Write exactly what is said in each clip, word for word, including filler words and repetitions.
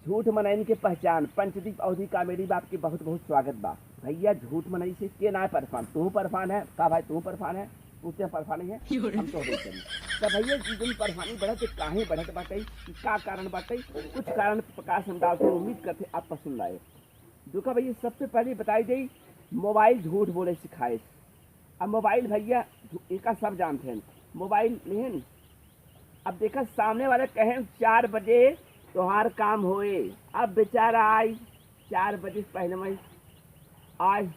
झूठ मनइन के पहचान, पंचदीप अवधी comedy में आपके बहुत बहुत स्वागत बा। भइया, झूठ मनई से के नाय परेशान? तू परेशान है का भाई? तू परेशान है? तू ते परेशान है? हम तो होबे करी। तो भइया, ई जौन परेशानी बढ़त है, काहे बढ़त बाटे, ई का कारण बाटे, कुछ कारण प्रकाश हम डालते हैं, उम्मीद करते आप पसंद आए। देखा भइया, सबसे पहले बताई देई, मोबाइल झूठ बोले सिखाए। अब मोबाइल भइया, झू-, एका सब जानते हैं, मोबाइल नहीं है न? अब देखा, सामने वाले कहे, "चार बजे तोहार काम होए।" अब बेचारा आई, चार बजे से पहले में आई,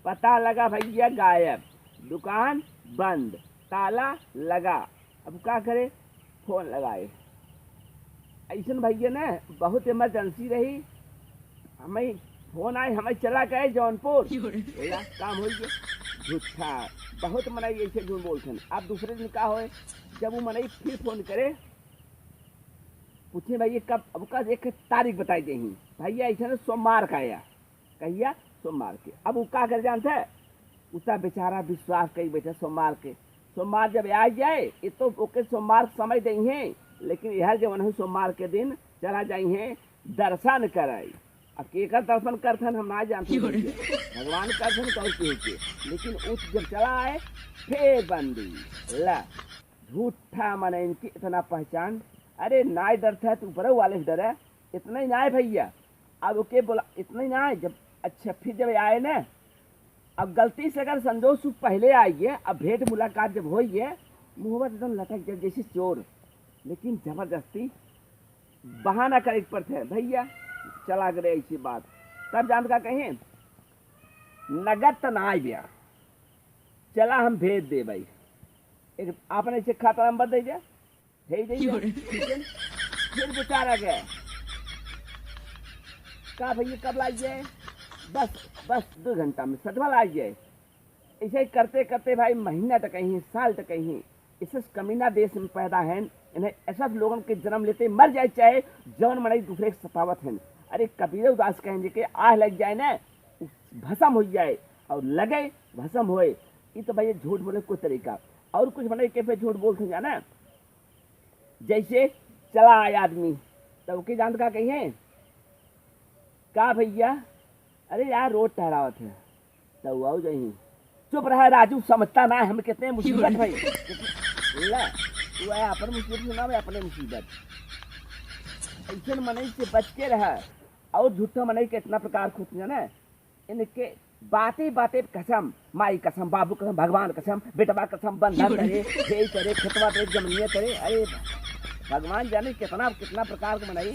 पता लगा भइया गायब, दुकान बंद, ताला लगा। अब का करे, फोन लगाए। ऐसन भइया ना, बहुत emergency रही, हमें फोन आए, हमें चला गए जौनपुर। भइया, काम हो गया। झूठा, बहुत मनई ऐसे झूठ बोलते हैं। अब दूसरे दिन का होए, जब वो मनई फिर फोन करे, पूछे, "भइया कब?" अब का एक तारीख बताई देही, "भइया ऐसे ना सोमवार का आया।" कहिया? सोमवार के। अब वो का कर जानते हैं? उतना बेचारा विश्वास कई बैठे सोमवार के। सोमवार जब आ जाए, ये तो ओके सोमवार समय देइहें, लेकिन यह जवन है सोमवार के दिन चला जाइहें दर्शन कराई। अब केकर दर्शन करथन हम ना जानते भइया। भगवान करथन तो और केहू के। लेकिन उस जब चला आए, फिर बंदी। ला, झूठा मनइन के इतना पहचान। अरे नाय डरता है, तू ऊपर वाले से डरे। इतना ही नाय भइया। अब ओके बोला, इतना ही नाय। जब, अच्छा, फिर जब आए ना, अब गलती से अगर संजोग सुख पहले आई है, अब भेंट मुलाकात जब होई है, मुहबत एकदम लटक जाए जैसे चोर। लेकिन जबरदस्ती बहाना करे के पड़ते हैं, "भइया, चला गए ऐसी बात।" तब जान का कहें, "नगद त ना आइब्या, चला हम भेज दे भाई, एक आपन ऐसे खाता नंबर दे दे।" भेज दे, ठीक है? फिर बेचारा गया, "का भइया, कब लाइए?" "बस, बस दो घंटा में सटवा लाइए।" ऐसे ही करते करते भाई महीना तक ही, साल तक ही, इस कमीना देश में पैदा हैं। इन्हें ऐसा लोगन के जन्म लेते मर जाए, चाहे जवन मनई दूसरे के सतावत हैं। अरे कबीर उदास कहें जे के आह लग जाए ना, भसम हो जाए, और लगे भसम होए। ये तो भइया झूठ बोले कोई तरीका। और कुछ मनई के पे झूठ बोलते जाना, जैसे चला आए आदमी, तब ओके जानत का कहिए, "का भइया, अरे यार रोड टहरावत है।" तब वो जाई, "चुप रहा राजू, समझता ना है हम कितने मुसीबत भाई।" ला, तू है अपन मुसीबत सुना, मैं अपने मुसीबत। ऐसन मनई से बच के रहा। और झूठा मनई के इतना प्रकार खुद जाना, इनके बातें बातें कसम, माई कसम, बाबू कसम, भगवान कसम, बेटवा कसम, बंधन करे, खेई करे, खेतवा करे, जमीनिया करे। अरे भगवान जाने कितना, कितना प्रकार के मनई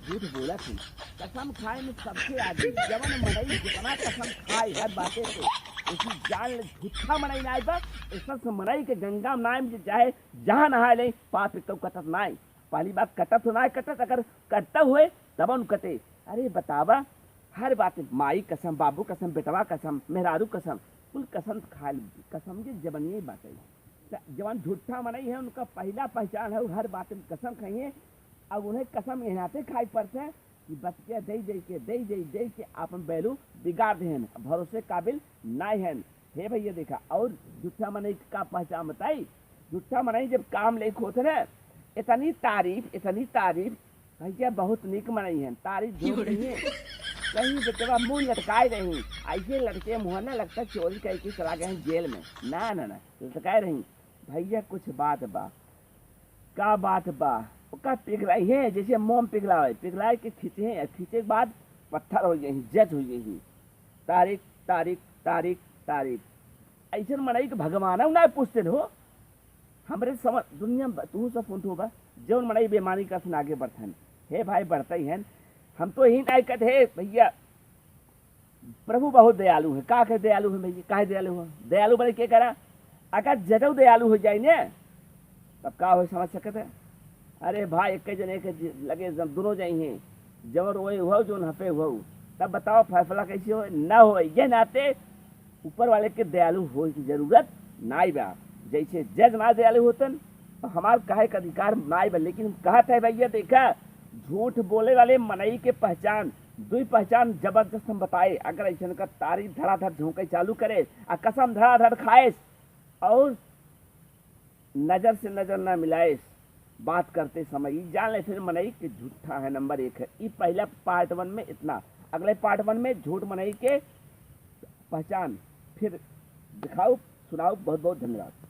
झूठ बोलत हैं। कसम खाए में सबसे आगे, जवन मनई जितना कसम खाए हर बातें से, उसी जान ले झूठा मनई ना आइबा। ऐसा से मनई के गंगा में नाम जे चाहे जहाँ नहाए ले, पाप एक कटत नाई। पहली बात, कटत हो ना कटत, अगर कटत हुए तब उन कटे। अरे बतावा, हर बात, माई कसम, बाबू कसम, बेटवा कसम, मेहरारू कसम, कुल कसम खा ली, कसम के जबनिये बाटे। त जवन झूठा मनई है, उनका पहला पहचान है, वो हर बात में कसम खाइए। अब उन्हें कसम यह नाते खाए पड़ते हैं कि बतिया दे दे के, दे दे दे के आपन value बिगाड़ देहन, भरोसे काबिल नाय हन। हे भइया देखा, और झूठा मनई का पहचान बताई? झूठा मनई जब काम लेके होत ना, इतनी तारीफ, इतनी तारीफ, भइया बहुत नीक मनई हन, तारीफ झूठ नहीं है। कहीं बेटवा मुंह लटकाए रही, ऐसे लटके मुंह ना लगता चोरी करके चला गए हैं जेल में। ना, ना, ना, लटकाए रही। भइया कुछ बात बा, का बात बा? ओका पिघलाई है, जैसे मोम पिघलावे, पिघलाए के खींचे हैं, खींचे के बाद पत्थर हो जाए, जज हो जाए। तारीख, तारीख, तारीख, तारीख। ऐसन मनई के भगवान ना पूछते हो। हमरे समझ, दुनिया में तू सब फोन बा, जौन मनई बेमानी का सुन आगे बढ़त हन। हे भाई, बढ़ते ही हन। हम तो यही नहीं कहते, हे भइया, प्रभु बहुत दयालु है। का कहे दयालु है भइया? काहे दयालु है? दयालु बने के करा? अगर जजऊ दयालु हो जाए ने, तब का हो समझ सकत है? अरे भाई, एक जने के जि-, लगे जब दोनों जाई हैं, जवन रोए हुआ, जवन हंपे हुआ, तब बताओ फैसला कैसे हो? ना हो। ये नाते ऊपर वाले के दयालु होए की जरूरत नाई बा। जैसे जज ना दयालु होतन, तो हमार कहे का अधिकार नाई बा। लेकिन हम कहत है भइया, देखा, झूठ बोले वाले मनई के पहचान, दुई पहचान जबरदस्त हम बताए। अगर ऐसन का तारीफ धड़ाधड़ झोंके चालू करे, आ कसम धड़ाधड़ खाए, और नजर से नजर ना मिलाए, बात करते समय ई जान ले फिर मनई कि झूठा है, नंबर एक है। ई पहला पार्ट वन में इतना। अगले पार्ट वन में झूठ मनई के पहचान, फिर दिखाओ, सुनाओ। बहुत बहुत धन्यवाद।